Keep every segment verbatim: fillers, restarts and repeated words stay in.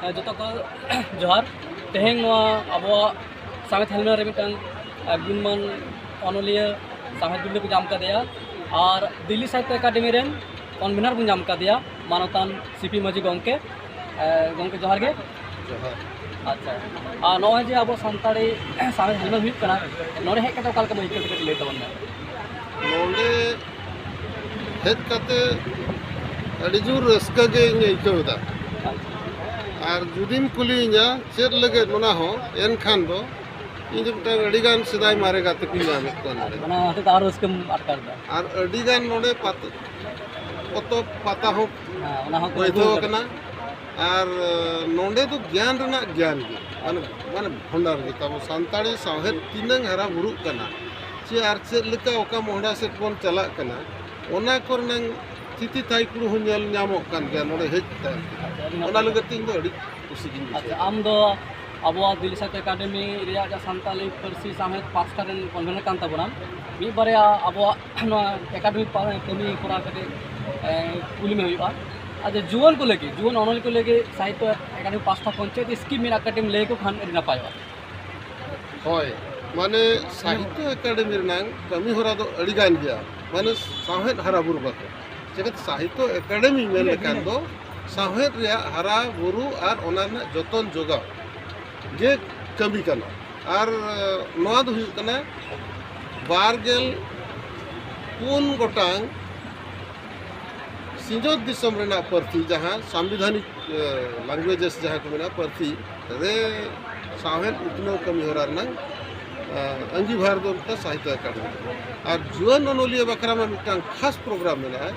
ᱦᱮᱸ, ᱡᱚᱛᱚ ᱠᱚ ᱡᱚᱦᱟᱨ᱾ ᱛᱮᱦᱮᱧ ᱱᱚᱣᱟ ᱟᱵᱚᱣᱟᱜ ᱥᱟᱶᱦᱮᱫ ᱦᱮᱞᱢᱮᱞ ᱨᱮ ᱢᱤᱫᱴᱟᱝ, ᱟᱸ, ᱜᱩᱱᱢᱟᱱ ᱚᱱᱚᱞᱤᱭᱟᱹ, ᱥᱟᱶᱦᱮᱫ ᱫᱩᱞᱟᱹᱲ ᱠᱚ ᱧᱟᱢ ᱠᱟᱫᱮᱭᱟ, ᱟᱨ ᱫᱤᱞᱞᱤ ᱥᱟᱦᱤᱛᱛᱚ ᱮᱠᱟᱰᱮᱢᱤ ᱨᱮᱱ ᱠᱚᱱᱵᱷᱮᱱᱟᱨ ᱵᱚᱱ ᱧᱟᱢ ᱠᱟᱫᱮᱭᱟ, ᱢᱟᱱᱚᱛᱟᱱ ᱥᱤᱯᱤ ᱢᱟᱹᱡᱷᱤ ᱜᱚᱢᱠᱮ᱾ ᱮ, ᱜᱚᱢᱠᱮ, ᱡᱚᱦᱟᱨ ᱜᱮ᱾ ᱡᱚᱦᱟᱨ᱾ ᱟᱪᱪᱷᱟ, ᱟᱨ ᱱᱚᱜᱼᱚᱭ ᱡᱮ ᱟᱵᱚ ᱥᱟᱱᱛᱟᱲᱤ ᱥᱟᱶᱦᱮᱫ ᱦᱮᱞᱢᱮᱞ ᱦᱩᱭᱩᱜ ᱠᱟᱱᱟ, ᱱᱚᱰᱮ ᱦᱮᱡ ᱠᱟᱛᱮ ᱚᱠᱟ ᱞᱮᱠᱟᱢ ᱟᱹᱭᱠᱟᱹᱣ ᱠᱮᱫᱟ, ᱠᱟᱹᱴᱤᱡ ᱞᱟᱹᱭ ᱛᱟᱵᱚᱱ ᱢᱮ᱾ ᱱᱚᱰᱮ ᱦᱮᱡ ᱠᱟᱛᱮ ᱟᱹᱰᱤ ᱡᱳᱨ ᱨᱟᱹᱥᱠᱟᱹ ᱜᱮ ᱤᱧ ᱟᱹᱭᱠᱟᱹᱣ ᱮᱫᱟ᱾ ᱟᱨ ᱡᱩᱫᱤᱢ ᱠᱩᱞᱤᱭᱤᱧᱟ ᱪᱮᱫ ᱞᱟᱹᱜᱤᱫ ᱚᱱᱟ ᱦᱚᱸ, ᱮᱱᱠᱷᱟᱱ ᱫᱚ ᱤᱧ ᱫᱚ ᱢᱤᱫᱴᱟᱝ ᱟᱹᱰᱤ ᱜᱟᱱ ᱥᱮᱫᱟᱭ ᱢᱟᱨᱮ ᱜᱟᱛᱮ ᱠᱚᱧ ᱧᱟᱢᱮᱫ ᱠᱚᱣᱟ ᱱᱚᱰᱮ᱾ ᱚᱱᱟ ᱦᱚᱛᱮᱡ ᱛᱮ ᱟᱨᱚ ᱨᱟᱹᱥᱠᱟᱹᱢ ᱟᱴᱠᱟᱨ ᱮᱫᱟ᱾ ᱟᱨ ᱟᱹᱰᱤ ᱜᱟᱱ ᱱᱚᱰᱮ ᱯᱟᱛ-, ᱯᱚᱛᱚᱵ ᱯᱟᱛᱟ ᱦᱚᱸ ᱦᱮᱸ, ᱚᱱᱟ ᱦᱚᱸ ᱵᱟᱹᱭᱥᱟᱹᱣ ᱟᱹᱜᱩ ᱟᱠᱟᱱᱟ᱾ ᱟᱨ, ᱮ, ᱱᱚᱰᱮ ᱫᱚ ᱜᱮᱭᱟᱱ ᱨᱮᱱᱟᱜ ᱜᱮᱭᱟᱱ ᱜᱮ, ᱢᱟᱱᱮ, ᱢᱟᱱᱮ ᱵᱷᱚᱸᱰᱟᱨ ᱜᱮ᱾ ᱛᱟᱵᱚ ᱥᱟᱱᱛᱟᱲᱤ ᱥᱟᱶᱦᱮᱫ ᱛᱤᱱᱟᱹᱝ ᱦᱟᱨᱟ ᱵᱩᱨᱩᱜ ᱠᱟᱱᱟ, ᱪᱮ ᱟᱨ ᱪᱮᱫ ᱞᱮᱠᱟ ᱚᱠᱟ ᱢᱚᱦᱰᱟ ᱥᱮᱫ ᱵᱚᱱ ᱪᱟᱞᱟᱜ ᱠᱟᱱᱟ, ᱚᱱᱟ ᱠᱚᱨᱮᱱᱟᱝ ᱛᱷᱤᱛᱤ ᱛᱷᱟᱭᱠᱩᱲᱩ ᱦᱚᱸ ᱧᱮᱞ ᱧᱟᱢᱚᱜ ᱠᱟᱱ ᱜᱮᱭᱟ ᱱᱚᱰᱮ ᱦᱮᱡ ᱛᱟᱭᱚᱢ᱾ ᱟᱪᱪᱷᱟ, ᱟᱹᱰᱤ ᱱᱟᱯᱟᱭ᱾ ᱚᱱᱟ ᱞᱟᱹᱜᱤᱫ ᱛᱮ ᱤᱧ ᱫᱚ ᱟᱹᱰᱤ ᱠᱩᱥᱤ ᱜᱤᱧ ᱟᱪᱪᱷᱟ, ᱵᱩᱡᱷᱟᱹᱣᱟ᱾ ᱟᱢ ᱫᱚ ᱟᱵᱚᱣᱟᱜ ᱫᱤᱞᱞᱤ ᱥᱟᱦᱤᱛᱛᱚ ᱮᱠᱟᱰᱮᱢᱤ ᱨᱮᱭᱟᱜ ᱡᱟᱦᱟᱸ ᱥᱟᱱᱛᱟᱞᱤ ᱯᱟᱹᱨᱥᱤ ᱥᱟᱶᱦᱮᱫ ᱯᱟᱥᱴᱟ ᱨᱮᱱ ᱠᱚᱱᱵᱷᱮᱱᱟᱨ ᱠᱟᱱ ᱛᱟᱵᱚᱱᱟᱢ, ᱢᱤᱫ ᱵᱟᱨᱭᱟ ᱟᱵᱚᱣᱟᱜ ᱱᱚᱣᱟ ᱮᱠᱟᱰᱮᱢᱤ ᱯᱟ-, ᱠᱟᱹᱢᱤ ᱠᱚᱨᱟᱣ ᱠᱟᱛᱮ, ᱮ, ᱠᱩᱞᱤ ᱢᱮ ᱦᱩᱭᱩᱜᱼᱟ᱾ ᱟᱪᱪᱷᱟ, ᱡᱩᱣᱟᱹᱱ ᱠᱚ ᱞᱟᱹᱜᱤᱫ, ᱡᱩᱣᱟᱹᱱ ᱚᱱᱚᱞᱤᱭᱟᱹ ᱠᱚ ᱞᱟᱹᱜᱤᱫ ᱥᱟᱦᱤᱛᱛᱚ ᱮᱠᱟᱰᱮᱢᱤ ᱯᱟᱥᱴᱟ ᱠᱷᱚᱱ ᱪᱮᱫ ᱥᱠᱤᱢ ᱢᱮᱱᱟᱜ, ᱠᱟᱹᱴᱤᱡ ᱮᱢ ᱞᱟᱹᱭ ᱟᱠᱚ ᱠᱷᱟᱱ ᱟᱹᱰᱤ ᱱᱟᱯᱟᱭᱚᱜᱼᱟ᱾ ᱦᱳᱭ, ᱢᱟᱱᱮ ᱥᱟᱦᱤᱛᱛᱚ ᱮᱠᱟᱰᱮᱢᱤ ᱨᱮᱱᱟᱝ ᱠᱟᱹᱢᱤ ᱦᱚᱨᱟ ᱫᱚ ᱟᱹᱰᱤ ᱜᱟᱱ ᱜᱮᱭᱟ, ᱢᱟᱱᱮ ᱥᱟᱶᱦᱮᱫ ᱦᱟᱨᱟ ᱵᱩᱨᱩ ᱵᱟᱠᱷᱨᱟ᱾ ᱪᱤᱠᱟᱹᱛᱮ ᱥᱟᱦᱤᱛᱛᱚ ᱮᱠᱟᱰᱮᱢᱤ ᱢᱮᱱ ᱞᱮᱠᱷᱟᱱ ᱫᱚ ᱥᱟᱶᱦᱮᱫ ᱨᱮᱭᱟᱜ ᱦᱟᱨᱟ ᱵᱩᱨᱩ ᱟᱨ ᱚᱱᱟ ᱨᱮᱱᱟᱜ ᱡᱚᱛᱚᱱ ᱡᱚᱜᱟᱣ ᱜᱮ ᱠᱟᱹᱢᱤ ᱠᱟᱱᱟ᱾ ᱟᱨ ᱱᱚᱣᱟ ᱫᱚ ᱦᱩᱭᱩᱜ ᱠᱟᱱᱟ ᱵᱟᱨ ᱜᱮᱞ ᱯᱩᱱ ᱜᱚᱴᱟᱝ ᱥᱤᱧᱚᱛ ᱫᱤᱥᱚᱢ ᱨᱮᱱᱟᱜ ᱯᱟᱹᱨᱥᱤ, ᱡᱟᱦᱟᱸ ᱥᱟᱝᱵᱤᱫᱷᱟᱱᱤᱠ, ᱮ, languages ᱡᱟᱦᱟᱸ ᱠᱚ ᱢᱮᱱᱟᱜᱼᱟ, ᱯᱟᱹᱨᱥᱤ ᱨᱮ ᱥᱟᱶᱦᱮᱫ ᱩᱛᱱᱟᱹᱣ ᱠᱟᱹᱢᱤ ᱦᱚᱨᱟ ᱨᱮᱱᱟᱝ, ᱮ, ᱟᱹᱝᱜᱤᱵᱷᱟᱨ ᱫᱚ ᱢᱤᱫᱴᱟᱝ ᱥᱟᱦᱤᱛᱛᱚ ᱮᱠᱟᱰᱮᱢᱤ᱾ ᱟᱨ ᱡᱩᱣᱟᱹᱱ ᱚᱱᱚᱞᱤᱭᱟᱹ ᱵᱟᱠᱷᱨᱟ ᱢᱟ ᱢᱤᱫᱴᱟᱝ ᱠᱷᱟᱥ program ᱢᱮᱱᱟᱜᱼᱟ᱾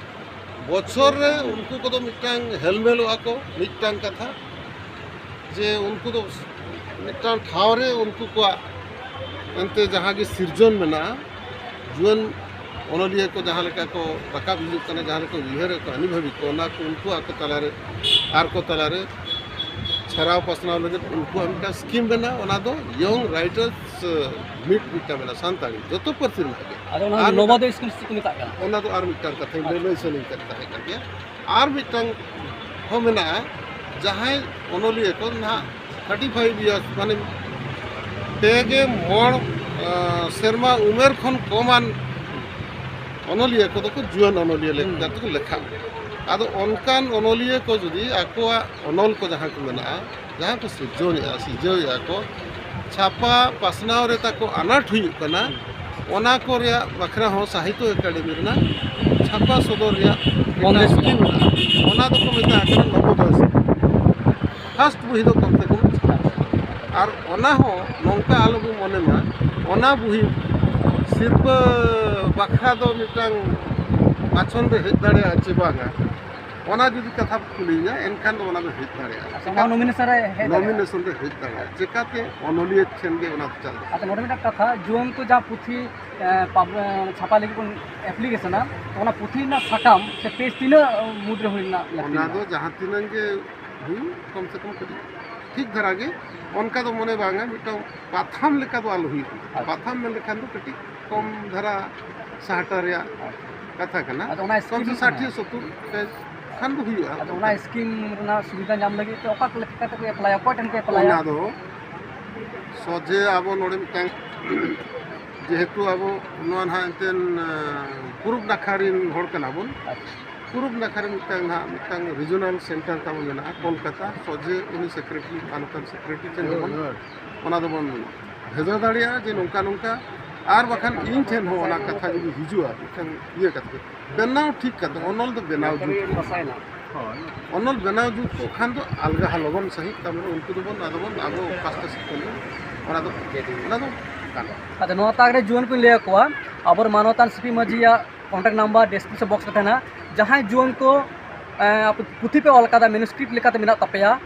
ᱵᱚᱪᱷᱚᱨ ᱨᱮ ᱩᱱᱠᱩ ᱠᱚᱫᱚ ᱢᱤᱫᱴᱟᱝ ᱦᱮᱞᱢᱮᱞᱚᱜᱼᱟ ᱠᱚ, ᱢᱤᱫᱴᱟᱝ ᱠᱟᱛᱷᱟ ᱡᱮ ᱩᱱᱠᱩ ᱫᱚ ᱢᱤᱫᱴᱟᱝ ᱴᱷᱟᱶ ᱨᱮ ᱩᱱᱠᱩ ᱠᱚᱣᱟᱜ ᱮᱱᱛᱮ ᱡᱟᱦᱟᱸ ᱜᱮ ᱥᱤᱨᱡᱚᱱ ᱢᱮᱱᱟᱜᱼᱟ, ᱡᱩᱣᱟᱹᱱ ᱚᱱᱚᱞᱤᱭᱟᱹ ᱠᱚ ᱡᱟᱦᱟᱸ ᱞᱮᱠᱟ ᱠᱚ ᱨᱟᱠᱟᱵ ᱦᱤᱡᱩᱜ ᱠᱟᱱᱟ, ᱡᱟᱦᱟᱸ ᱞᱮᱠᱟ ᱩᱭᱦᱟᱹᱨ ᱟᱠᱚ ᱟᱹᱱᱤ ᱵᱷᱟᱹᱵᱤ ᱠᱚ, ᱚᱱᱟ ᱠᱚ ᱩᱱᱠᱩ ᱟᱠᱚ ᱛᱟᱞᱟᱨᱮ, ᱟᱨ ᱠᱚ ᱛᱟᱞᱟᱨᱮ ᱪᱷᱟᱨᱟᱣ ᱯᱟᱥᱱᱟᱣ ᱞᱟᱹᱜᱤᱫ ᱩᱱᱠᱩᱣᱟᱜ ᱢᱤᱫᱴᱟᱝ ᱥᱠᱤᱢ ᱢᱮᱱᱟᱜᱼᱟ᱾ ᱚᱱᱟ ᱫᱚ Young Writers Meet ᱢᱤᱫᱴᱟᱝ ᱢᱮᱱᱟᱜᱼᱟ, ᱥᱟᱱᱛᱟᱲᱤ ᱡᱚᱛᱚ ᱯᱟᱹᱨᱥᱤ ᱨᱮᱱᱟᱜ ᱜᱮ᱾ ᱟᱫᱚ ᱚᱱᱟ ᱟᱨ ᱱᱚᱵᱳᱫᱚᱭ ᱥᱠᱤᱢ ᱪᱮᱫ ᱠᱚ ᱢᱮᱛᱟᱜ ᱠᱟᱱᱟ? ᱚᱱᱟ ᱫᱚ ᱟᱨ ᱢᱤᱫᱴᱟᱝ ᱠᱟᱛᱷᱟᱧ ᱞᱟᱹᱭ, ᱞᱟᱹᱭ ᱥᱟᱱᱟᱧ ᱠᱟᱱ ᱛᱟᱦᱮᱸ ᱠᱟᱱ ᱜᱮᱭᱟ᱾ ᱟᱨ ᱢᱤᱫᱴᱟᱝ ᱢᱮᱱᱟᱜᱼᱟ, ᱡᱟᱦᱟᱸᱭ ᱚᱱᱚᱞᱤᱭᱟᱹ ᱠᱚ ᱱᱟᱦᱟᱜ thirty five years, ᱢᱟᱱᱮ ᱯᱮ ᱜᱮ ᱢᱚᱬ ᱥᱮᱨᱢᱟ ᱩᱢᱮᱨ ᱠᱷᱚᱱ ᱠᱚᱢᱟᱱ ᱚᱱᱚᱞᱤᱭᱟᱹ ᱠᱚᱫᱚ ᱠᱚ ᱡᱩᱣᱟᱹᱱ ᱚᱱᱚᱞᱤᱭᱟᱹ ᱞᱮᱠᱟ ᱛᱮᱠᱚ ᱞᱮᱠᱷᱟᱜᱼᱟ᱾ ᱟᱫᱚ ᱚᱱᱠᱟᱱ ᱚᱱᱚᱞᱤᱭᱟᱹ ᱠᱚ ᱡᱩᱫᱤ ᱟᱠᱚᱣᱟᱜ ᱚᱱᱚᱞ ᱠᱚ ᱡᱟᱦᱟᱸ ᱠᱚ ᱢᱮᱱᱟᱜᱼᱟ, ᱡᱟᱦᱟᱸ ᱠᱚ ᱥᱤᱨᱡᱚᱱᱮᱜᱼᱟ, ᱥᱤᱨᱡᱟᱹᱣᱮᱜᱼᱟ ᱠᱚ, ᱪᱷᱟᱯᱟ ᱯᱟᱥᱱᱟᱣ ᱨᱮ ᱛᱟᱠᱚ ᱟᱱᱟᱴ ᱦᱩᱭᱩᱜ ᱠᱟᱱᱟ, ᱚᱱᱟ ᱠᱚ ᱨᱮᱭᱟᱜ ᱵᱟᱠᱷᱨᱟ ᱦᱚᱸ ᱥᱟᱦᱤᱛᱛᱚ ᱮᱠᱟᱰᱮᱢᱤ ᱨᱮᱱᱟᱜ ᱪᱷᱟᱯᱟ ᱥᱚᱫᱚᱨ ᱨᱮᱭᱟᱜ ᱢᱤᱫᱴᱟᱝ ᱵᱚᱱᱫᱮᱡ ᱥᱠᱤᱢ ᱢᱮᱱᱟᱜᱼᱟ᱾ ᱚᱱᱟ ᱫᱚᱠᱚ ᱢᱮᱛᱟᱜ ᱠᱟᱱᱟ ᱱᱚᱵᱳᱫᱚᱭ ᱥᱠᱤᱢ᱾ ᱯᱷᱟᱥᱴ ᱵᱩᱦᱤ ᱫᱚ ᱠᱚᱢ ᱥᱮ ᱠᱚᱢ ᱪᱷᱟᱯᱟ᱾ ᱟᱨ ᱚᱱᱟ ᱦᱚᱸ ᱱᱚᱝᱠᱟ ᱟᱞᱚᱵᱚᱱ ᱢᱚᱱᱮ ᱢᱟ, ᱚᱱᱟ ᱵᱩᱦᱤ ᱥᱤᱨᱯᱟᱹ ᱵᱟᱠᱷᱨᱟ ᱫᱚ ᱢᱤᱫᱴᱟᱝ ᱵᱟᱪᱷᱚᱱ ᱨᱮ ᱦᱮᱡ ᱫᱟᱲᱮᱭᱟᱜᱼᱟ ᱪᱮ ᱵᱟᱝᱟ, ᱚᱱᱟ ᱡᱩᱫᱤ ᱠᱟᱛᱷᱟ ᱯᱮ ᱠᱩᱞᱤᱧᱟ, ᱮᱱᱠᱷᱟᱱ ᱫᱚ ᱚᱱᱟ ᱫᱚ ᱦᱮᱡ ᱫᱟᱲᱮᱭᱟᱜᱼᱟ᱾ ᱟᱪᱪᱷᱟ, ᱚᱱᱟ ᱱᱚᱢᱤᱱᱮᱥᱚᱱ ᱨᱮ ᱦᱮᱡ ᱫᱟᱲᱮᱭᱟᱜᱼᱟ᱾ ᱱᱚᱢᱤᱱᱮᱥᱚᱱ ᱨᱮ ᱦᱮᱡ ᱫᱟᱲᱮᱭᱟᱜᱼᱟ᱾ ᱪᱮᱠᱟᱛᱮ ᱚᱱᱚᱞᱤᱭᱟᱹ ᱴᱷᱮᱱ ᱜᱮ ᱚᱱᱟ ᱫᱚ ᱪᱟᱞᱟᱜᱼᱟ᱾ ᱟᱪᱪᱷᱟ, ᱱᱚᱰᱮ ᱢᱤᱫᱴᱟᱝ ᱠᱟᱛᱷᱟ, ᱡᱩᱣᱟᱹᱱ ᱠᱚ ᱡᱟᱦᱟᱸ ᱯᱩᱛᱷᱤ, ᱮ, ᱯᱟᱵ-, ᱮ, ᱪᱷᱟᱯᱟ ᱞᱟᱹᱜᱤᱫ ᱵᱚᱱ ᱮᱯᱞᱤᱠᱮᱥᱚᱱᱟ, ᱛᱚ ᱚᱱᱟ ᱯᱩᱛᱷᱤ ᱨᱮᱱᱟᱜ ᱥᱟᱠᱟᱢ ᱥᱮ ᱯᱮᱡᱽ ᱛᱤᱱᱟᱹᱜ ᱢᱩᱫᱽ ᱨᱮ ᱦᱩᱭ ᱨᱮᱱᱟᱜ ᱞᱟᱹᱠᱛᱤ ᱚᱱᱟ ᱫᱚ ᱢᱮᱱᱟᱜᱼᱟ? ᱡᱟᱦᱟᱸ ᱛᱤᱱᱟᱹᱜ ᱜᱮ ᱦᱩᱭᱩᱜ, ᱠᱚᱢ ᱥᱮ ᱠᱚᱢ ᱠᱟᱹᱴᱤᱡ ᱴᱷᱤᱠ ᱫᱷᱟᱨᱟ ᱜᱮ, ᱚᱱᱠᱟ ᱫᱚ ᱢᱚᱱᱮ ᱵᱟᱝᱟ, ᱢᱤᱫᱴᱟᱝ ᱯᱟᱛᱷᱟᱢ ᱞᱮᱠᱟ ᱫᱚ ᱟᱞᱚ ᱦᱩᱭᱩᱜ ᱢᱟ᱾ ᱟᱪᱪᱷᱟ᱾ ᱯᱟᱛᱷᱟᱢ ᱢᱮᱱ ᱞᱮᱠᱷᱟᱱ ᱫᱚ ᱠᱟᱹᱴᱤᱡ ᱠᱚᱢ ᱫᱷᱟᱨᱟ ᱥᱟᱦᱴᱟ ᱨᱮᱭᱟᱜ ᱟᱪᱪᱷᱟ᱾ ᱠᱟᱛᱷᱟ ᱠᱟᱱᱟ᱾ ᱟᱫᱚ ᱚᱱᱟ ᱠᱚᱢ ᱥᱮ ᱥᱠᱤᱢ ᱥᱟᱴᱷᱤ ᱦᱮᱸ᱾ ᱥᱚᱛᱛᱚᱨ ᱯᱮᱡᱽ ᱠᱷᱟᱱ ᱫᱚ ᱦᱩᱭᱩᱜᱼᱟ᱾ ᱟᱫᱚ ᱚᱱᱟ ᱥᱠᱤᱢ ᱨᱮᱱᱟᱜ ᱥᱩᱵᱤᱫᱷᱟ ᱧᱟᱢ ᱞᱟᱹᱜᱤᱫ ᱛᱮ ᱚᱠᱟ ᱞᱮᱠᱟᱛᱮ ᱠᱚ ᱮᱯᱞᱟᱭᱟ, ᱚᱠᱚᱭ ᱴᱷᱮᱱ ᱠᱚ ᱮᱯᱞᱟᱭᱟ? ᱚᱱᱟ ᱫᱚ ᱥᱚᱡᱷᱮ ᱟᱵᱚ ᱱᱚᱰᱮ ᱢᱤᱫᱴᱟᱝ, ᱡᱮᱦᱮᱛᱩ ᱟᱵᱚ ᱱᱚᱣᱟ ᱱᱟᱦᱟᱜ ᱮᱱᱛᱮᱫ, ᱟᱸ, ᱯᱩᱨᱩᱵ ᱱᱟᱠᱷᱟ ᱨᱮᱱ ᱦᱚᱲ ᱠᱟᱱᱟ ᱵᱚᱱ, ᱟᱪᱪᱷᱟ᱾ ᱯᱩᱨᱩᱵ ᱱᱟᱠᱷᱟ ᱨᱮ ᱢᱤᱫᱴᱟᱝ ᱱᱟᱦᱟᱜ ᱢᱤᱫᱴᱟᱝ ᱨᱤᱡᱚᱱᱟᱞ ᱥᱮᱱᱴᱟᱨ ᱛᱟᱵᱚ ᱢᱮᱱᱟᱜᱼᱟ ᱠᱳᱞᱠᱟᱛᱟ, ᱥᱚᱡᱷᱮ ᱩᱱᱤ ᱥᱮᱠᱨᱮᱴᱟᱨᱤ, ᱢᱟᱱᱚᱛᱟᱱ ᱥᱮᱠᱨᱮᱴᱟᱨᱤ ᱴᱷᱮᱱ ᱜᱮᱵᱚᱱ ᱦᱳᱭ, ᱦᱳᱭ᱾ ᱚᱱᱟ ᱫᱚᱵᱚᱱ ᱵᱷᱮᱡᱟ ᱫᱟᱲᱮᱭᱟᱜᱼᱟ ᱡᱮ ᱱᱚᱝᱠᱟ ᱱᱚᱝᱠᱟ, ᱟᱨ ᱵᱟᱠᱷᱟᱱ ᱤᱧ ᱴᱷᱮᱱ ᱦᱚᱸ ᱚᱱᱟ ᱠᱟᱛᱷᱟ ᱡᱩᱫᱤ ᱦᱤᱡᱩᱜᱼᱟ ᱢᱤᱫᱴᱟᱝ ᱤᱭᱟᱹ ᱠᱟᱛᱮ, ᱵᱮᱱᱟᱣ ᱴᱷᱤᱠ ᱠᱟᱛᱮ, ᱚᱱᱚᱞ ᱫᱚ ᱵᱮᱱᱟᱣ ᱡᱩᱛ ᱠᱚᱜᱼᱟ᱾ ᱦᱳᱭ᱾ ᱚᱱᱚᱞ ᱵᱮᱱᱟᱣ ᱡᱩᱛ ᱠᱚᱜ ᱠᱷᱟᱱ ᱫᱚ ᱟᱞᱜᱟ ᱦᱟ ᱞᱚᱜᱚᱱ ᱥᱟᱺᱦᱤᱡ, ᱛᱟᱨᱢᱟᱱᱮ ᱩᱱᱠᱩ ᱫᱚᱵᱚᱱ ᱟᱫᱚ ᱵᱚᱱ ᱟᱵᱚ ᱯᱟᱥᱴᱟ ᱥᱮᱫ ᱠᱷᱚᱱ ᱚᱱᱟ ᱫᱚ, ᱚᱱᱟ ᱫᱚ ᱜᱟᱱᱚᱜᱼᱟ᱾ ᱟᱫᱚ ᱱᱚᱣᱟ ᱛᱟᱠ ᱨᱮ ᱡᱩᱣᱟᱹᱱ ᱠᱚᱧ ᱞᱟᱹᱭ ᱟᱠᱚᱣᱟ, ᱟᱵᱚᱨᱮᱱ ᱢᱟᱱᱚᱛᱟᱱ ᱥᱤᱯᱤ ᱢᱟᱹᱡᱷᱤᱭᱟᱜ contact number description box ᱨᱮ ᱛᱟᱦᱮᱱᱟ᱾ ᱡᱟᱦᱟᱸᱭ ᱡᱩᱣᱟᱹᱱ ᱠᱚ, ᱮᱸ, ᱟᱯᱮ ᱯᱩᱛᱷᱤ ᱯᱮ ᱚᱞ ᱠᱟᱫᱟ, ᱢᱮᱱᱩᱥᱠᱨᱤᱯᱴ ᱞᱮᱠᱟᱛᱮ ᱢᱮᱱᱟᱜ ᱛᱟᱯᱮᱭᱟ,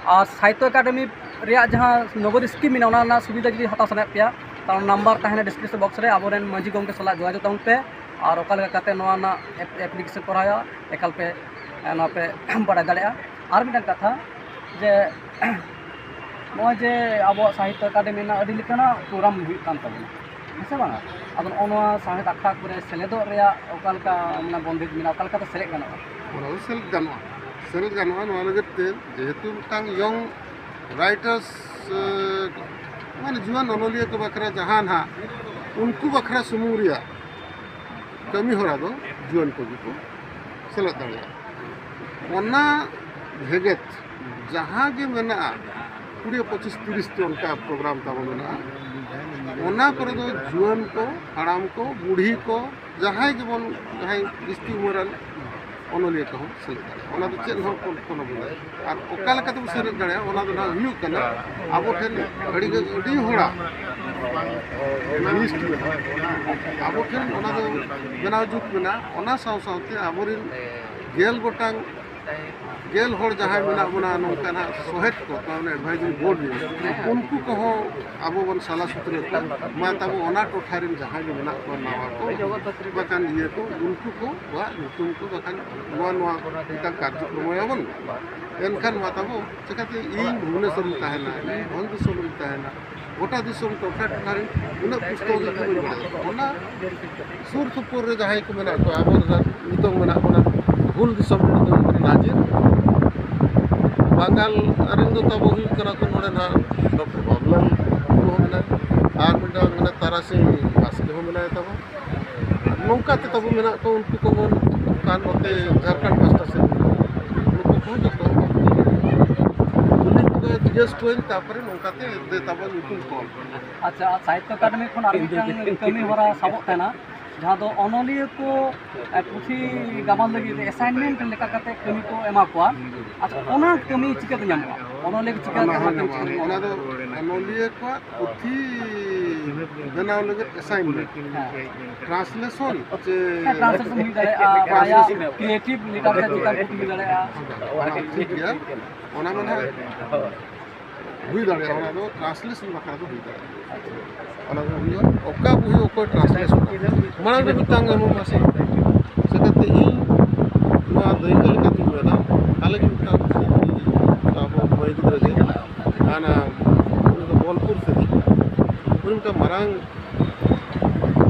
ᱟᱨ ᱥᱟᱦᱤᱛᱛᱚ ᱮᱠᱟᱰᱮᱢᱤ ᱨᱮᱭᱟᱜ ᱡᱟᱦᱟᱸ ᱱᱚᱜᱚᱫ ᱥᱠᱤᱢ ᱢᱮᱱᱟᱜᱼᱟ, ᱚᱱᱟ ᱨᱮᱱᱟᱜ ᱥᱩᱵᱤᱫᱷᱟ ᱡᱩᱫᱤ ᱦᱟᱛᱟᱣ ᱥᱟᱱᱟᱭᱮᱫ ᱯᱮᱭᱟ, ᱛᱟᱦᱚᱞᱮ ᱱᱟᱢᱵᱟᱨ ᱛᱟᱦᱮᱱᱟ ᱰᱤᱥᱠᱨᱤᱯᱥᱚᱱ ᱵᱚᱠᱥ ᱨᱮ, ᱟᱵᱚᱨᱮᱱ ᱢᱟᱹᱡᱷᱤ ᱜᱚᱢᱠᱮ ᱥᱟᱞᱟᱜ ᱡᱳᱜᱟᱡᱳᱜᱽ ᱛᱟᱵᱚᱱ ᱯᱮ, ᱟᱨ ᱚᱠᱟ ᱞᱮᱠᱟ ᱠᱟᱛᱮ ᱱᱚᱣᱟ ᱨᱮᱱᱟᱜ ᱮᱯ-, ᱮᱯᱞᱤᱠᱮᱥᱚᱱ ᱠᱚᱨᱟᱣ ᱦᱩᱭᱩᱜᱼᱟ, ᱮᱠᱟᱞ ᱯᱮ, ᱮ, ᱱᱚᱣᱟ ᱯᱮ ᱵᱟᱲᱟᱭ ᱫᱟᱲᱮᱭᱟᱜᱼᱟ᱾ ᱟᱨ ᱢᱤᱫᱴᱟᱝ ᱠᱟᱛᱷᱟ ᱡᱮ, ᱱᱚᱜᱼᱚᱭ ᱡᱮ ᱟᱵᱚᱣᱟᱜ ᱥᱟᱦᱤᱛᱛᱚ ᱮᱠᱟᱰᱮᱢᱤ ᱨᱮᱱᱟᱜ ᱟᱹᱰᱤ ᱞᱮᱠᱟᱱᱟᱜ ᱯᱨᱳᱜᱨᱟᱢ ᱦᱩᱭᱩᱜ ᱠᱟᱱ ᱛᱟᱵᱚᱱᱟ, ᱦᱮᱸ ᱥᱮ ᱵᱟᱝᱟ? ᱟᱫᱚ ᱱᱚᱜᱼᱚ ᱱᱚᱣᱟ ᱥᱟᱶᱦᱮᱫ ᱟᱠᱷᱲᱟ ᱠᱚᱨᱮ ᱥᱮᱞᱮᱫᱚᱜ ᱨᱮᱭᱟᱜ ᱚᱠᱟ ᱞᱮᱠᱟ, ᱢᱟᱱᱮ, ᱵᱚᱱᱫᱮᱡᱽ ᱢᱮᱱᱟᱜᱼᱟ, ᱚᱠᱟ ᱞᱮᱠᱟᱛᱮ ᱥᱮᱞᱮᱫ ᱜᱟᱱᱚᱜᱼᱟ? ᱚᱱᱟ ᱫᱚ ᱥᱮᱞᱮᱫ ᱜᱟᱱᱚᱜᱼᱟ᱾ ᱥᱮᱞᱮᱫ ᱜᱟᱱᱚᱜᱼᱟ ᱱᱚᱣᱟ ᱞᱟᱹᱜᱤᱫ ᱛᱮ, ᱡᱮᱦᱮᱛᱩ ᱢᱤᱫᱴᱟᱝ ᱭᱚᱝ ᱨᱟᱭᱴᱟᱨᱥ, ᱢᱟᱱᱮ ᱡᱩᱣᱟᱹᱱ ᱚᱱᱚᱞᱤᱭᱟᱹ ᱠᱚ ᱵᱟᱠᱷᱨᱟ ᱡᱟᱦᱟᱸ ᱱᱟᱦᱟᱜ ᱩᱱᱠᱩ ᱵᱟᱠᱷᱨᱟ ᱥᱩᱢᱩᱝ ᱨᱮᱭᱟᱜ ᱠᱟᱹᱢᱤ ᱦᱚᱨᱟ ᱫᱚ ᱡᱩᱣᱟᱹᱱ ᱠᱚᱜᱮ ᱠᱚ ᱥᱮᱞᱮᱫ ᱫᱟᱲᱮᱭᱟᱜᱼᱟ᱾ ᱚᱱᱟ ᱵᱷᱮᱜᱮᱫ ᱡᱟᱦᱟᱸ ᱜᱮ ᱢᱮᱱᱟᱜᱼᱟ, ᱠᱩᱲᱤ, ᱯᱚᱸᱪᱤᱥ, ᱛᱤᱨᱤᱥ ᱴᱤ ᱚᱱᱠᱟ ᱯᱨᱳᱜᱨᱟᱢ ᱛᱟᱵᱚ ᱢᱮᱱᱟᱜᱼᱟ᱾ ᱚᱱᱟ ᱠᱚᱨᱮ ᱫᱚ ᱡᱩᱣᱟᱹᱱ ᱠᱚ, ᱦᱟᱲᱟᱢ ᱠᱚ, ᱵᱩᱲᱦᱤ ᱠᱚ, ᱡᱟᱦᱟᱸᱭ ᱜᱮᱵᱚᱱ, ᱡᱟᱦᱟᱸᱭ ᱡᱟᱹᱥᱛᱤ ᱩᱢᱮᱨᱟᱱ ᱚᱱᱚᱞᱤᱭᱟᱹ ᱠᱚᱦᱚᱸ ᱥᱮᱞᱮᱫ ᱫᱟᱲᱮᱭᱟᱜᱼᱟ᱾ ᱚᱱᱟ ᱫᱚ ᱪᱮᱫ ᱦᱚᱸ ᱠᱚ-, ᱠᱳᱱᱳ ᱵᱟᱹᱱᱩᱜᱼᱟ᱾ ᱟᱨ ᱚᱠᱟ ᱞᱮᱠᱟ ᱛᱮᱵᱚᱱ ᱥᱮᱞᱮᱫ ᱫᱟᱲᱮᱭᱟᱜᱼᱟ, ᱚᱱᱟ ᱫᱚ ᱱᱟᱦᱟᱜ ᱦᱩᱭᱩᱜ ᱠᱟᱱᱟ ᱟᱵᱚ ᱴᱷᱮᱱ ᱟᱹᱰᱤ, ᱟᱹᱰᱤ ᱦᱚᱲᱟᱜ ᱞᱤᱥᱴ ᱢᱮᱱᱟᱜᱼᱟ᱾ ᱟᱵᱚ ᱴᱷᱮᱱ ᱚᱱᱟ ᱫᱚ ᱵᱮᱱᱟᱣ ᱡᱩᱛ ᱢᱮᱱᱟᱜᱼᱟ᱾ ᱚᱱᱟ ᱥᱟᱶ ᱥᱟᱶᱛᱮ ᱟᱵᱚᱨᱮᱱ ᱜᱮᱞ ᱜᱚᱴᱟᱝ, ᱜᱮᱞ ᱦᱚᱲ ᱡᱟᱦᱟᱸᱭ ᱢᱮᱱᱟᱜ ᱵᱚᱱᱟ ᱱᱚᱝᱠᱟ ᱱᱟᱦᱟᱜ ᱥᱚᱦᱮᱫ ᱠᱚ, ᱛᱟᱨ ᱢᱟᱱᱮ ᱮᱰᱵᱷᱟᱭᱡᱟᱨᱤ ᱵᱳᱨᱰ ᱨᱮ, ᱩᱱᱠᱩ ᱠᱚᱦᱚᱸ ᱟᱵᱚ ᱵᱚᱱ ᱥᱟᱞᱟ ᱥᱩᱛᱨᱟᱹ ᱠᱚᱣᱟ᱾ ᱢᱟ ᱛᱟᱵᱚ ᱚᱱᱟ ᱴᱚᱴᱷᱟ ᱨᱮᱱ ᱡᱟᱦᱟᱸᱭ ᱜᱮ ᱢᱮᱱᱟᱜ ᱠᱚᱣᱟ ᱱᱟᱣᱟ ᱠᱚ, ᱵᱟᱠᱷᱟᱱ ᱤᱭᱟᱹ ᱠᱚ, ᱩᱱᱠᱩ ᱠᱚᱣᱟᱜ ᱧᱩᱛᱩᱢ ᱠᱚ ᱵᱟᱠᱷᱟᱱ ᱱᱚᱣᱟ, ᱱᱚᱣᱟ ᱢᱤᱫᱴᱟᱝ ᱠᱟᱨᱡᱚᱠᱨᱚᱢ ᱮᱱᱠᱷᱟᱱ ᱢᱟ ᱛᱟᱵᱚ ᱪᱤᱠᱟᱹᱛᱮ ᱤᱧ ᱵᱷᱩᱵᱽᱱᱮᱥᱚᱨ ᱨᱤᱧ ᱛᱟᱦᱮᱱᱟ, ᱤᱧ ᱵᱷᱚᱱ ᱫᱤᱥᱚᱢ ᱨᱤᱧ ᱛᱟᱦᱮᱱᱟ, ᱜᱚᱴᱟ ᱫᱤᱥᱚᱢ ᱴᱚᱴᱷᱟ ᱴᱚᱴᱷᱟ ᱨᱮ ᱩᱱᱟᱹᱜ ᱯᱩᱥᱛᱚᱠ ᱜᱮ ᱵᱟᱹᱧ ᱵᱟᱲᱟᱭᱟ᱾ ᱚᱱᱟ ᱥᱩᱨ ᱥᱩᱯᱩᱨ ᱨᱮ ᱡᱟᱦᱟᱸᱭ ᱠᱚ ᱢᱮᱱᱟᱜ ᱠᱚᱣᱟ, ᱟᱵᱚ ᱱᱤᱛᱚᱜ ᱢᱮᱱᱟᱜ ᱵᱚᱱᱟ ᱦᱩᱞ ᱫᱤᱥᱚᱢ ᱨᱮ ᱫᱚ ᱦᱩᱭᱩᱜ ᱠᱟᱱᱟ ᱱᱟᱡᱤᱨ, ᱵᱟᱝᱜᱟᱞ ᱨᱮᱱ ᱫᱚ ᱛᱟᱵᱚ ᱦᱩᱭᱩᱜ ᱠᱟᱱᱟ ᱠᱚ ᱱᱚᱰᱮ ᱱᱟᱦᱟᱜ ᱰᱚᱠᱴᱚᱨ ᱵᱟᱵᱩᱞᱟᱞ ᱴᱩᱰᱩ ᱦᱚᱸ ᱢᱮᱱᱟᱭᱟ, ᱟᱨ ᱢᱤᱫᱴᱟᱝ ᱢᱮᱱᱟᱭᱟ ᱛᱟᱨᱟᱥᱤᱧ ᱵᱟᱥᱠᱮ ᱦᱚᱸ ᱢᱮᱱᱟᱭ ᱛᱟᱵᱚ᱾ ᱱᱚᱝᱠᱟ ᱛᱮ ᱛᱟᱵᱚ ᱢᱮᱱᱟᱜ ᱠᱚ, ᱩᱱᱠᱩ ᱠᱚᱵᱚᱱ ᱠᱟᱱ ᱱᱚᱛᱮ ᱡᱷᱟᱲᱠᱷᱚᱸᱰ ᱯᱟᱥᱴᱟ ᱥᱮᱫ ᱱᱩᱠᱩ ᱠᱚ ᱡᱚᱛᱚ ᱠᱩᱞᱤ ᱠᱚ ᱡᱤᱜᱽᱜᱮᱥ ᱠᱚᱣᱟᱧ, ᱛᱟᱨᱯᱚᱨᱮ ᱱᱚᱝᱠᱟ ᱛᱮ ᱫᱮ ᱛᱟᱵᱚ ᱧᱩᱛᱩᱢ ᱠᱚ ᱚᱞ᱾ ᱟᱪᱪᱷᱟ, ᱥᱟᱦᱤᱛᱛᱚ ᱮᱠᱟᱰᱮᱢᱤ ᱠᱷᱚᱱ ᱟᱨ ᱢᱤᱫᱴᱟᱝ ᱠᱟᱹᱢᱤ ᱦᱚᱨᱟ ᱥᱟᱵᱚᱜ ᱠᱟᱱᱟ, ᱡᱟᱦᱟᱸ ᱫᱚ ᱚᱱᱚᱞᱤᱭᱟᱹ ᱠᱚ, ᱮ, ᱯᱩᱛᱷᱤ ᱜᱟᱵᱟᱱ ᱞᱟᱹᱜᱤᱫ ᱟᱥᱟᱭᱤᱱᱢᱮᱱᱴ ᱞᱮᱠᱟ ᱠᱟᱛᱮ ᱠᱟᱹᱢᱤ ᱠᱚ ᱮᱢᱟ ᱠᱚᱣᱟ᱾ ᱟᱪᱪᱷᱟ, ᱚᱱᱟ ᱠᱟᱹᱢᱤ ᱪᱤᱠᱟᱹᱛᱮ ᱧᱟᱢᱚᱜᱼᱟ? ᱚᱱᱚᱞᱤᱭᱟᱹ ᱠᱚ ᱪᱤᱠᱟᱹ ᱚᱱᱟ ᱦᱚᱸ ᱚᱱᱟ ᱠᱟᱹᱢᱤ ᱧᱟᱢᱚᱜᱼᱟ᱾ ᱪᱤᱠᱟᱹ ᱚᱱᱟ ᱫᱚ ᱚᱱᱚᱞᱤᱭᱟᱹ ᱠᱚᱣᱟᱜ ᱯᱩᱛᱷᱤ ᱵᱮᱱᱟᱣ ᱞᱟᱹᱜᱤᱫ ᱟᱥᱟᱭᱤᱱᱢᱮᱱᱴ᱾ ᱦᱮᱸ᱾ ᱴᱨᱟᱱᱥᱞᱮᱥᱚᱱ ᱪᱮ ᱦᱮᱸ, ᱴᱨᱟᱱᱥᱞᱮᱥᱚᱱ ᱦᱩᱭ ᱫᱟᱲᱮᱭᱟᱜᱼᱟ, ᱵᱟ ᱟᱭᱟᱜ ᱴᱨᱟᱱᱥᱞᱮᱥᱚᱱ᱾ ᱠᱨᱤᱭᱮᱴᱤᱵᱷ ᱞᱤᱴᱟᱨᱮᱪᱟᱨ ᱪᱮᱛᱟᱱ ᱯᱩᱛᱷᱤ ᱦᱩᱭ ᱫᱟᱲᱮᱭᱟᱜᱼᱟ᱾ ᱚᱱᱟ ᱴᱷᱤᱠ ᱜᱮᱭᱟ, ᱚᱱᱟ ᱢᱟ ᱱᱟᱦᱟᱜ ᱦᱩᱭ ᱫᱟᱲᱮᱭᱟᱜᱼᱟ, ᱚᱱᱟ ᱫᱚ ᱴᱨᱟᱱᱥᱞᱮᱥᱚᱱ ᱵᱟᱠᱷᱨᱟ ᱫᱚ ᱦᱩᱭ ᱫᱟᱲᱮᱭᱟᱜᱼᱟ᱾ ᱚᱱᱟ ᱫᱚ ᱦᱩᱭᱩᱜᱼᱟ, ᱚᱠᱟ ᱵᱳᱭ ᱚᱠᱚᱭ ᱴᱨᱟᱱᱥᱞᱮᱥᱚᱱ᱾ ᱢᱟᱲᱟᱝ ᱨᱮ ᱢᱤᱫᱴᱟᱝ ᱮᱢᱚᱜ ᱢᱟᱥᱮ, ᱪᱤᱠᱟᱹᱛᱮ ᱤᱧ ᱱᱚᱣᱟ ᱫᱟᱹᱭᱠᱟᱹ ᱞᱮᱠᱟᱛᱤᱧ ᱢᱮᱱᱟ, ᱟᱞᱮ ᱜᱮ ᱢᱤᱫᱴᱟᱝ ᱟᱵᱚ ᱢᱟᱹᱭ ᱜᱤᱫᱽᱨᱟᱹ ᱜᱮ, ᱦᱟᱱᱟ ᱩᱱᱤ ᱫᱚ ᱵᱳᱞᱯᱩᱨ ᱥᱮᱫ ᱨᱮ, ᱩᱱᱤ ᱢᱤᱫᱴᱟᱝ ᱢᱟᱨᱟᱝ,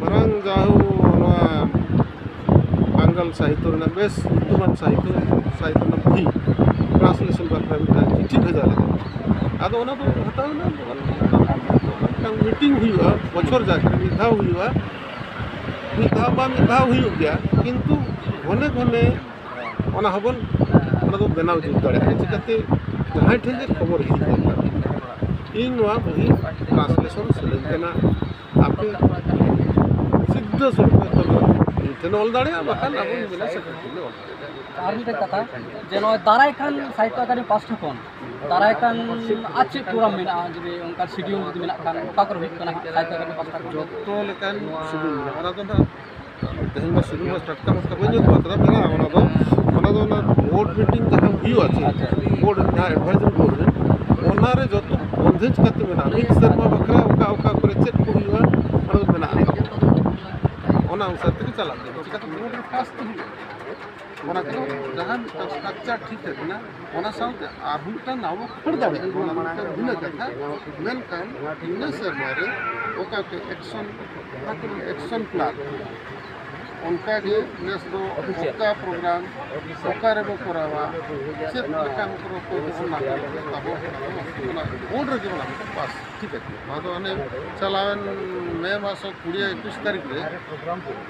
ᱢᱟᱨᱟᱝ ᱡᱟᱦᱳ ᱱᱚᱣᱟ ᱵᱟᱝᱜᱟᱞ ᱥᱟᱦᱤᱛᱛᱚ ᱨᱮᱱᱟᱜ ᱵᱮᱥ ᱧᱩᱛᱩᱢᱟᱱ ᱥᱟᱦᱤᱛᱛᱚ, ᱥᱟᱦᱤᱛᱛᱚ ᱨᱮᱱᱟᱜ ᱴᱨᱟᱱᱥᱞᱮᱥᱚᱱ ᱵᱟᱠᱷᱨᱟ ᱢᱤᱫᱴᱟᱝ ᱪᱤᱴᱷᱤ ᱵᱷᱮᱡᱟ ᱞᱮᱫᱟ᱾ ᱟᱫᱚ ᱚᱱᱟ ᱫᱚ ᱦᱟᱛᱟᱣ ᱮᱱᱟ, ᱢᱤᱫᱴᱟᱝ ᱢᱤᱴᱤᱝ ᱦᱩᱭᱩᱜᱼᱟ, ᱵᱚᱪᱷᱚᱨ ᱡᱟᱠ ᱨᱮ ᱢᱤᱫ ᱫᱷᱟᱣ ᱦᱩᱭᱩᱜᱼᱟ, ᱢᱤᱫ ᱫᱷᱟᱣ ᱢᱟ ᱢᱤᱫ ᱫᱷᱟᱣ ᱦᱩᱭᱩᱜ ᱜᱮᱭᱟ, ᱠᱤᱱᱛᱩ ᱜᱷᱚᱱᱮ ᱜᱷᱚᱱᱮ ᱚᱱᱟ ᱦᱚᱸᱵᱚᱱ, ᱚᱱᱟ ᱫᱚ ᱵᱮᱱᱟᱣ ᱡᱩᱛ ᱫᱟᱲᱮᱭᱟᱜᱼᱟ᱾ ᱪᱤᱠᱟᱹᱛᱮ ᱡᱟᱦᱟᱸᱭ ᱴᱷᱮᱱ ᱜᱮ ᱠᱷᱚᱵᱚᱨ ᱦᱤᱡᱩᱜ ᱫᱚᱨᱠᱟᱨ, ᱤᱧ ᱱᱚᱣᱟ ᱵᱚᱦᱤ ᱴᱨᱟᱱᱥᱞᱮᱥᱚᱱ ᱥᱟᱱᱟᱧ ᱠᱟᱱᱟ, ᱟᱯᱮ ᱥᱤᱫᱷᱟᱹ ᱥᱚᱲᱠᱚ ᱛᱮ ᱤᱧ ᱴᱷᱮᱱ ᱚᱞ ᱫᱟᱲᱮᱭᱟᱜᱼᱟ, ᱵᱟᱠᱷᱟᱱ ᱟᱵᱚ ᱢᱮᱱᱟ ᱥᱮᱠᱨᱮᱴᱟᱨᱤ ᱞᱮ ᱚᱞ ᱫᱟᱲᱮᱭᱟᱜᱼᱟ᱾ ᱟᱨ ᱢᱤᱫᱴᱮᱱ ᱠᱟᱛᱷᱟ, ᱡᱮ ᱱᱚᱜᱼᱚᱭ ᱫᱟᱨᱟᱭ ᱠᱟᱱ ᱥᱟᱦᱤᱛᱛᱚ ᱟᱠᱟᱫᱮᱢᱤ ᱯᱟᱥᱴᱟ ᱠᱷᱚᱱ ᱫᱟᱨᱟᱭ ᱠᱟᱱ ᱟᱨ ᱪᱮᱫ ᱯᱨᱳᱜᱨᱟᱢ ᱢᱮᱱᱟᱜᱼᱟ, ᱡᱩᱫᱤ ᱚᱱᱠᱟ ᱥᱤᱰᱤᱭᱩᱞ ᱡᱩᱫᱤ ᱢᱮᱱᱟᱜ ᱠᱷᱟᱱ ᱚᱠᱟ ᱠᱚᱨᱮ ᱦᱩᱭᱩᱜ ᱠᱟᱱᱟ ᱦᱟᱸᱜ ᱥᱟᱦᱤᱛᱛᱚ ᱟᱠᱟᱫᱮᱢᱤ ᱯᱟᱥᱴᱟ ᱠᱷᱚᱱ? ᱡᱚᱛᱚ ᱞᱮᱠᱟᱱ ᱥᱤᱰᱤᱭᱩᱞ ᱢᱮᱱᱟᱜᱼᱟ᱾ ᱚᱱᱟ ᱫᱚ ᱱᱟᱦᱟᱜ ᱛᱮᱦᱮᱧ ᱫᱚ ᱥᱤᱰᱤᱭᱩᱞ ᱢᱟ ᱴᱟᱴᱠᱟ ᱢᱟᱴᱠᱟ ᱵᱟᱹᱧ ᱧᱮᱞ ᱠᱚᱣᱟ, ᱛᱚᱵᱮ ᱢᱮᱱᱟᱜᱼᱟ᱾ ᱚᱱᱟ ᱫᱚ, ᱚᱱᱟ ᱫᱚ ᱚᱱᱟ ᱵᱳᱨᱰ ᱢᱤᱴᱤᱝ ᱡᱟᱦᱟᱸ ᱦᱩᱭᱩᱜᱼᱟ, ᱪᱮ ᱵᱳᱨᱰ ᱡᱟᱦᱟᱸ ᱮᱰᱵᱷᱟᱭᱡᱟᱨᱤ ᱵᱳᱨᱰ ᱨᱮ, ᱚᱱᱟ ᱨᱮ ᱡᱚᱛᱚ ᱵᱚᱱᱫᱮᱡᱽ ᱠᱟᱛᱮ ᱢᱮᱱᱟᱜᱼᱟ᱾ ᱢᱤᱫ ᱥᱮᱨᱢᱟ ᱵᱟᱠᱷᱨᱟ ᱚᱠᱟ ᱚᱠᱟ ᱠᱚᱨᱮ ᱪᱮᱫ ᱠᱚ ᱦᱩᱭᱩᱜᱼᱟ, ᱚᱱᱟ ᱫᱚ ᱢᱮᱱᱟᱜᱼᱟ᱾ ᱚᱱᱟ ᱚᱱᱩᱥᱟᱨ ᱛᱮᱜᱮ ᱪᱟᱞᱟᱜ ᱠᱟᱱᱟ᱾ ᱪᱤᱠᱟᱹᱛᱮ ᱵᱳᱨᱰ ᱨᱮ ᱯᱟᱥ ᱛᱮ ᱦᱩᱭᱩᱜᱼᱟ᱾ ᱚᱱᱟ ᱠᱚᱫᱚ ᱡᱟᱦᱟᱸ ᱢᱤᱫᱴᱟᱝ ᱥᱴᱨᱟᱠᱪᱟᱨ ᱴᱷᱤᱠ ᱟᱠᱟᱱᱟ, ᱚᱱᱟ ᱥᱟᱶᱛᱮ ᱟᱨᱦᱚᱸ ᱢᱤᱫᱴᱟᱝ ᱱᱟᱣᱟ ᱠᱷᱟᱹᱲ ᱫᱟᱲᱮᱭᱟᱜᱼᱟ, ᱚᱱᱟ ᱢᱤᱫᱴᱟᱝ ᱵᱷᱤᱱᱟᱹ ᱠᱟᱛᱷᱟ᱾ ᱢᱮᱱᱠᱷᱟᱱ ᱤᱱᱟᱹ ᱥᱮᱨᱢᱟ ᱨᱮ ᱚᱠᱟ ᱠᱚ ᱮᱠᱥᱚᱱ, ᱚᱠᱟ ᱠᱚ ᱮᱠᱥᱚᱱ ᱯᱞᱟᱱ, ᱚᱱᱠᱟ ᱜᱮ ᱱᱮᱥ ᱫᱚ ᱚᱠᱟ ᱯᱨᱳᱜᱨᱟᱢ ᱚᱠᱟ ᱨᱮᱵᱚ ᱠᱚᱨᱟᱣᱟ, ᱪᱮᱫ ᱞᱮᱠᱟᱱ ᱯᱨᱳᱜᱨᱟᱢ ᱠᱚ ᱚᱱᱟ ᱠᱚ ᱟᱵᱚ ᱚᱱᱟ ᱵᱳᱨᱰ ᱨᱮᱜᱮ ᱚᱱᱟ ᱠᱚ ᱯᱟᱥ ᱴᱷᱤᱠ ᱟᱠᱟᱱᱟ᱾ ᱱᱚᱣᱟ ᱫᱚ ᱦᱟᱱᱮ ᱪᱟᱞᱟᱣᱮᱱ ᱢᱮ ᱢᱟᱥ ᱠᱩᱲᱤ ᱮᱠᱩᱥ ᱛᱟᱹᱨᱤᱠᱷ ᱨᱮ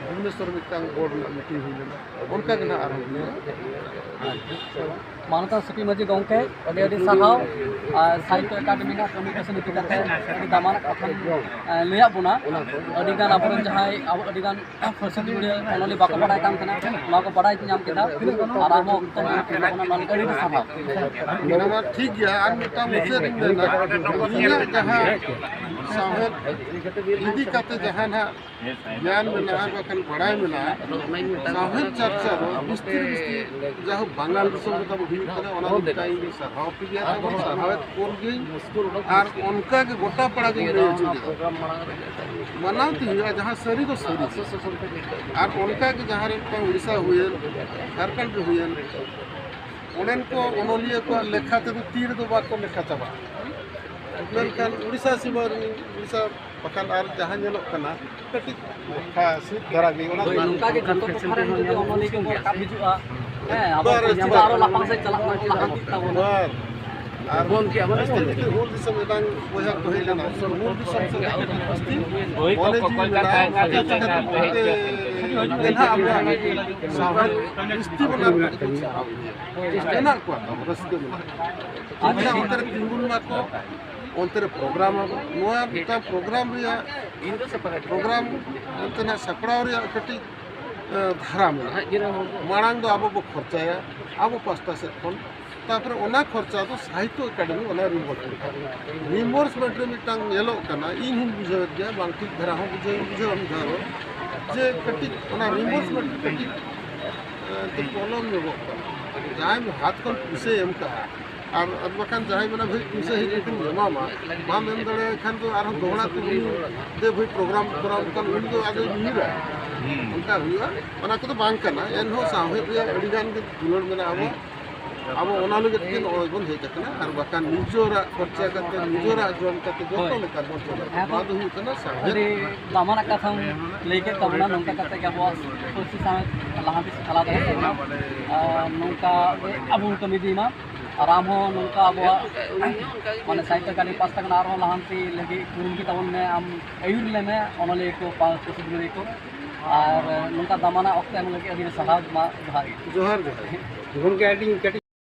ᱵᱷᱩᱵᱽᱱᱮᱥᱚᱨ ᱢᱤᱫᱴᱟᱝ ᱵᱳᱨᱰ ᱨᱮᱱᱟᱜ ᱢᱤᱴᱤᱝ ᱦᱩᱭ ᱞᱮᱱᱟ, ᱚᱱᱠᱟ ᱜᱮ ᱱᱟᱦᱟᱜ ᱟᱨᱦᱚᱸ ᱦᱩᱭᱩᱜᱼᱟ᱾ ᱢᱟᱱᱚᱛᱟᱱ ᱥᱤᱯᱤ ᱢᱟᱹᱡᱷᱤ ᱜᱚᱢᱠᱮ, ᱟᱹᱰᱤ ᱟᱹᱰᱤ ᱥᱟᱨᱦᱟᱣ᱾ ᱟᱨ ᱥᱟᱦᱤᱛᱛᱚ ᱮᱠᱟᱰᱮᱢᱤ ᱨᱮᱱᱟᱜ ᱠᱟᱹᱢᱤ ᱠᱟᱹᱥᱱᱤ ᱤᱫᱤ ᱠᱟᱛᱮ ᱟᱹᱰᱤ ᱫᱟᱢᱟᱱᱟᱜ ᱠᱟᱛᱷᱟᱢ, ᱮ, ᱞᱟᱹᱭᱟᱫ ᱵᱚᱱᱟ᱾ ᱟᱹᱰᱤᱜᱟᱱ ᱟᱵᱚᱨᱮᱱ ᱡᱟᱦᱟᱸᱭ ᱟᱵᱚ ᱟᱹᱰᱤᱜᱟᱱ ᱯᱟᱹᱨᱥᱤ ᱫᱩᱲᱤᱭᱟᱹ ᱚᱱᱚᱞᱤᱭᱟᱹ ᱵᱟᱠᱚ ᱵᱟᱲᱟᱭ ᱠᱟᱱ ᱛᱟᱦᱮᱸᱱᱟ, ᱱᱚᱣᱟ ᱠᱚ ᱵᱟᱲᱟᱭ ᱧᱟᱢ ᱠᱮᱫᱟ᱾ ᱟᱨ ᱟᱢ ᱦᱚᱸ ᱚᱠᱛᱚ ᱮᱢ ᱮᱢᱟᱜ ᱵᱚᱱᱟ, ᱚᱱᱟ ᱞᱟᱹᱜᱤᱫ ᱟᱹᱰᱤ ᱟᱹᱰᱤ ᱥᱟᱨᱦᱟᱣ᱾ ᱚᱱᱟ ᱢᱟ ᱴᱷᱤᱠ ᱜᱮᱭᱟ᱾ ᱟᱨ ᱢᱤᱫᱴᱟᱝ ᱢᱩᱪᱟᱹᱫ ᱤᱧ ᱢᱮᱱᱟ, ᱤᱧᱟᱹᱜ ᱡᱟᱦᱟᱸ ᱥᱟᱶᱦᱮᱫ ᱤᱫᱤ ᱠᱟᱛᱮ ᱡᱟᱦᱟᱸ ᱱᱟᱦᱟᱜ ᱜᱮᱭᱟᱱ ᱢᱮᱱᱟᱜᱼᱟ, ᱵᱟᱠᱷᱟᱱ ᱵᱟᱲᱟᱭ ᱢᱮᱱᱟᱜᱼᱟ, ᱥᱟᱶᱦᱮᱫ ᱪᱟᱨᱪᱟ ᱫᱚ ᱵᱤᱥᱛᱤᱨ ᱵᱤᱥᱛᱤ, ᱡᱟᱭᱦᱳᱠ, ᱵᱟᱝᱜᱟᱞ ᱫᱤᱥᱚᱢ ᱨᱮ ᱛᱟᱵᱚ ᱦᱩᱭᱩᱜ ᱠᱟᱱᱟ, ᱚᱱᱟ ᱞᱮᱠᱟ ᱤᱧ ᱫᱚ ᱥᱟᱨᱦᱟᱣ ᱯᱮ ᱜᱮᱭᱟ, ᱛᱟᱵᱚᱱ ᱥᱟᱨᱦᱟᱣᱮᱫ ᱵᱚᱱ ᱜᱮᱭᱟᱹᱧ᱾ ᱟᱨ ᱚᱱᱠᱟ ᱜᱮ ᱜᱚᱴᱟ ᱯᱟᱲᱟ ᱜᱮᱧ ᱞᱟᱹᱭ ᱦᱚᱪᱚ ᱠᱮᱫᱟ, ᱢᱟᱱᱟᱣ ᱛᱮ ᱦᱩᱭᱩᱜᱼᱟ, ᱡᱟᱦᱟᱸ ᱥᱟᱹᱨᱤ ᱫᱚ ᱥᱟᱹᱨᱤ ᱜᱮ᱾ ᱟᱨ ᱚᱱᱠᱟ ᱜᱮ ᱡᱟᱦᱟᱸ ᱨᱮ ᱢᱤᱫᱴᱟᱝ ᱩᱲᱤᱥᱥᱟ ᱦᱩᱭᱮᱱ, ᱡᱷᱟᱲᱠᱷᱚᱸᱰ ᱨᱮ ᱦᱩᱭᱮᱱ, ᱚᱸᱰᱮᱱ ᱠᱚ ᱚᱱᱚᱞᱤᱭᱟᱹ ᱠᱚᱣᱟᱜ ᱞᱮᱠᱷᱟ ᱛᱮᱫᱚ ᱛᱤ ᱨᱮᱫᱚ ᱵᱟᱠᱚ ᱞᱮᱠᱷᱟ ᱪᱟᱵᱟᱜᱼᱟ᱾ ᱢᱮᱱᱠᱷᱟᱱ ᱩᱲᱤᱥᱥᱟ ᱥᱤᱢᱟᱹ ᱨᱤᱱᱤᱡ, ᱩᱲᱤᱥᱥᱟ ᱵᱟᱠᱷᱟᱱ ᱟᱨ ᱡᱟᱦᱟᱸ ᱧᱮᱞᱚᱜ ᱠᱟᱱᱟ, ᱠᱟᱹᱴᱤᱡ ᱞᱮᱠᱷᱟ ᱥᱤᱫ ᱫᱷᱟᱨᱟ ᱜᱮ, ᱚᱱᱟ ᱦᱳᱭ, ᱱᱚᱝᱠᱟ ᱜᱮ ᱡᱚᱛᱚ ᱴᱚᱴᱷᱟ ᱨᱮᱱ ᱡᱩᱫᱤ ᱚᱱᱚᱞᱤᱭᱟᱹ ᱠᱚᱠᱚ ᱨᱟᱠᱟᱵ ᱦᱤᱡᱩᱜᱼᱟ, ᱦᱮᱸ, ᱟᱵᱚ ᱵᱟᱨ ᱠᱚ ᱧᱮᱞ ᱮᱫᱟ, ᱟᱨᱚ ᱞᱟᱯᱷᱟᱝ ᱥᱮᱫ ᱪᱟᱞᱟᱜ ᱢᱟ, ᱞᱟᱦᱟᱱᱛᱤᱜ ᱛᱟᱵᱚᱱ᱾ ᱵᱟᱨ᱾ ᱟᱨ ᱡᱟᱹᱥᱛᱤ ᱡᱩᱫᱤ ᱦᱩᱞ ᱫᱤᱥᱚᱢ ᱮᱱᱟᱝ ᱵᱚᱭᱦᱟ ᱠᱚ ᱦᱮᱡ ᱞᱮᱱᱟ, ᱦᱩᱞ ᱫᱤᱥᱚᱢ ᱥᱮᱫ ᱡᱟᱹᱥᱛᱤ ᱢᱚᱱᱮ ᱡᱤᱣᱤ ᱢᱮᱱᱟᱜᱼᱟ, ᱪᱮᱫ ᱪᱤᱠᱟᱹ ᱛᱮ ᱮᱱᱦᱚᱸ ᱟᱵᱚᱣᱟᱜ ᱥᱟᱶᱦᱮᱫ ᱡᱟᱹᱥᱛᱤ ᱵᱚᱱ ᱟᱨ ᱠᱟᱹᱴᱤᱡ ᱵᱚᱱ ᱥᱟᱨᱦᱟᱣ ᱤᱫᱤᱭᱟ᱾ ᱢᱮᱱᱟᱜ ᱠᱚᱣᱟ ᱛᱟᱵᱚᱱ, ᱨᱟᱹᱥᱠᱟᱹ ᱢᱮᱱᱟᱜᱼᱟ᱾ ᱟᱪᱪᱷᱟ᱾ ᱚᱱᱟ ᱚᱱᱛᱮ ᱨᱮ ᱛᱤᱸᱜᱩᱱ ᱢᱟᱠᱚ, ᱚᱱᱛᱮ ᱨᱮ ᱯᱨᱳᱜᱨᱟᱢ ᱟᱵᱚ᱾ ᱱᱚᱣᱟ ᱢᱤᱫᱴᱟᱝ ᱯᱨᱳᱜᱨᱟᱢ ᱨᱮᱭᱟᱜ, ᱯᱨᱳᱜᱨᱟᱢ ᱚᱱᱛᱮᱱᱟᱜ ᱥᱟᱯᱲᱟᱣ ᱨᱮᱭᱟᱜ ᱠᱟᱹᱴᱤᱡ ᱮ, ᱫᱷᱟᱨᱟ ᱢᱮᱱᱟᱜᱼᱟ᱾ ᱢᱟᱲᱟᱝ ᱫᱚ ᱟᱵᱚ ᱵᱚ ᱠᱷᱚᱨᱪᱟᱭᱟ, ᱟᱵᱚ ᱯᱟᱥᱴᱟ ᱥᱮᱫ ᱠᱷᱚᱱ, ᱛᱟᱨᱯᱚᱨᱮ ᱚᱱᱟ ᱠᱷᱚᱨᱪᱟ ᱫᱚ ᱥᱟᱦᱤᱛᱛᱚ ᱮᱠᱟᱰᱮᱢᱤ ᱚᱱᱟ ᱨᱤᱢᱵᱳᱨᱥᱢᱮᱱᱴ, ᱨᱤᱢᱵᱳᱨᱥᱢᱮᱱᱴ ᱨᱮ ᱢᱤᱫᱴᱟᱝ ᱧᱮᱞᱚᱜ ᱠᱟᱱᱟ, ᱤᱧ ᱦᱚᱸᱧ ᱵᱩᱡᱷᱟᱹᱣᱮᱫ ᱜᱮᱭᱟ, ᱵᱟᱝ ᱴᱷᱤᱠ ᱫᱷᱟᱨᱟ ᱦᱚᱸ ᱵᱩᱡᱷᱟᱹᱣ ᱵᱩᱡᱷᱟᱹᱣ ᱢᱤᱫ ᱫᱷᱟᱣ ᱫᱚ, ᱡᱮ ᱠᱟᱹᱴᱤᱡ ᱚᱱᱟ ᱨᱤᱢᱵᱳᱨᱥᱢᱮᱱᱴ ᱠᱟᱹᱴᱤᱡ ᱮ, ᱛᱮ ᱯᱚᱞᱚᱢ ᱧᱚᱜᱚᱜ ᱠᱟᱱᱟ᱾ ᱡᱟᱦᱟᱸᱭ ᱦᱟᱛ ᱠᱷᱚᱱ ᱯᱩᱭᱥᱟᱹᱭ ᱮᱢ ᱠᱟᱜᱼᱟ, ᱟᱨ, ᱟᱨ ᱵᱟᱠᱷᱟᱱ ᱡᱟᱦᱟᱸᱭ ᱢᱮᱱᱟ, "ᱵᱷᱟᱹᱭ, ᱯᱩᱭᱥᱟᱹ ᱦᱮᱡ ᱞᱮᱱᱠᱷᱟᱱ ᱤᱧ ᱮᱢᱟᱢᱟ", ᱵᱟᱢ ᱮᱢ ᱫᱟᱲᱮᱭᱟᱭ ᱠᱷᱟᱱ ᱫᱚ ᱟᱨᱦᱚᱸ ᱫᱚᱦᱲᱟ ᱛᱮ ᱩᱱᱤ, "ᱫᱮ ᱵᱷᱟᱹᱭ, ᱯᱨᱳᱜᱨᱟᱢ ᱠᱚᱨᱟᱣ ᱞᱮᱠᱷᱟᱱ", ᱩᱱᱤ ᱫᱚ ᱟᱫᱚᱭ ᱩᱭᱦᱟᱹᱨᱟ᱾ ᱚᱱᱠᱟ ᱦᱩᱭᱩᱜᱼᱟ᱾ ᱚᱱᱟ ᱠᱚᱫᱚ ᱵᱟᱝ ᱠᱟᱱᱟ, ᱮᱱᱦᱚᱸ ᱥᱟᱶᱦᱮᱫ ᱨᱮᱭᱟᱜ ᱟᱹᱰᱤ ᱜᱟᱱ ᱜᱮ ᱫᱩᱞᱟᱹᱲ ᱢᱮᱱᱟᱜᱼᱟ ᱟᱵᱚ᱾ ᱟᱵᱚ ᱚᱱᱟ ᱞᱟᱹᱜᱤᱫ ᱜᱮ ᱱᱚᱜᱼᱚᱭ ᱵᱚᱱ ᱦᱮᱡ ᱟᱠᱟᱱᱟ, ᱟᱨ ᱵᱟᱠᱷᱟᱱ ᱱᱤᱡᱮᱨᱟᱜ ᱠᱷᱚᱨᱪᱟ ᱠᱟᱛᱮ, ᱱᱤᱡᱮᱨᱟᱜ ᱡᱚᱢ ᱠᱟᱛᱮ ᱡᱚᱛᱚ ᱦᱳᱭ᱾ ᱞᱮᱠᱟ ᱵᱚᱱ ᱪᱟᱞᱟᱜᱼᱟ᱾ ᱦᱮᱸ, ᱱᱚᱣᱟ ᱫᱚ ᱦᱩᱭᱩᱜ ᱠᱟᱱᱟ ᱥᱟᱶᱦᱮᱫ᱾ ᱟᱹᱰᱤ ᱫᱟᱢᱟᱱᱟᱜ ᱠᱟᱛᱷᱟᱢ ᱞᱟᱹᱭ ᱠᱮᱫ ᱛᱟᱵᱚᱱᱟ, ᱱᱚᱝᱠᱟ ᱠᱟᱛᱮ ᱜᱮ ᱟᱵᱚᱣᱟᱜ ᱯᱟᱹᱨᱥᱤ ᱥᱟᱶᱦᱮᱫ ᱞᱟᱦᱟᱱᱛᱤ ᱥᱮᱫ ᱪᱟᱞᱟᱣ ᱫᱟᱲᱮᱭᱟᱜ ᱛᱟᱵᱚᱱᱟ᱾ ᱟᱨ ᱱᱚᱝᱠᱟ ᱜᱮ ᱟᱵᱚ ᱵᱚᱱ ᱠᱟᱹᱢᱤ ᱤᱫᱤ ᱢᱟ᱾ ᱟᱨ ᱟᱢ ᱦᱚᱸ ᱱᱚᱝᱠᱟ ᱟᱵᱚᱣᱟᱜ ᱢᱟᱱᱮ ᱥᱟᱦᱤᱛᱛᱚ ᱮᱠᱟᱰᱮᱢᱤ ᱯᱟᱥᱴᱟ ᱠᱷᱚᱱ ᱟᱨᱦᱚᱸ ᱞᱟᱦᱟᱱᱛᱤ ᱞᱟᱹᱜᱤᱫ ᱠᱩᱨᱩᱢᱩᱴᱩ ᱛᱟᱵᱚᱱ ᱢᱮ, ᱟᱢ ᱟᱹᱭᱩᱨ ᱞᱮᱢᱮ ᱚᱱᱚᱞᱤᱭᱟᱹ ᱠᱚ, ᱯᱟ-, ᱯᱟᱹᱨᱥᱤ ᱫᱩᱞᱟᱹᱲᱤᱭᱟᱹ ᱠᱚ᱾ ᱟᱨ ᱱᱚᱝᱠᱟ ᱫᱟᱢᱟᱱᱟᱜ ᱚᱠᱛᱚ ᱮᱢ ᱞᱟᱹᱜᱤᱫ ᱟᱹᱰᱤ ᱟᱹᱰᱤ ᱥᱟᱨᱦᱟᱣ, ᱢᱟ ᱡᱚᱦᱟᱨ ᱜᱮ᱾ ᱡᱚᱦᱟᱨ, ᱡᱚᱦᱟᱨ᱾ ᱜᱚᱢᱠᱮ, ᱟᱹᱰᱤ ᱠᱟᱹᱴᱤᱡ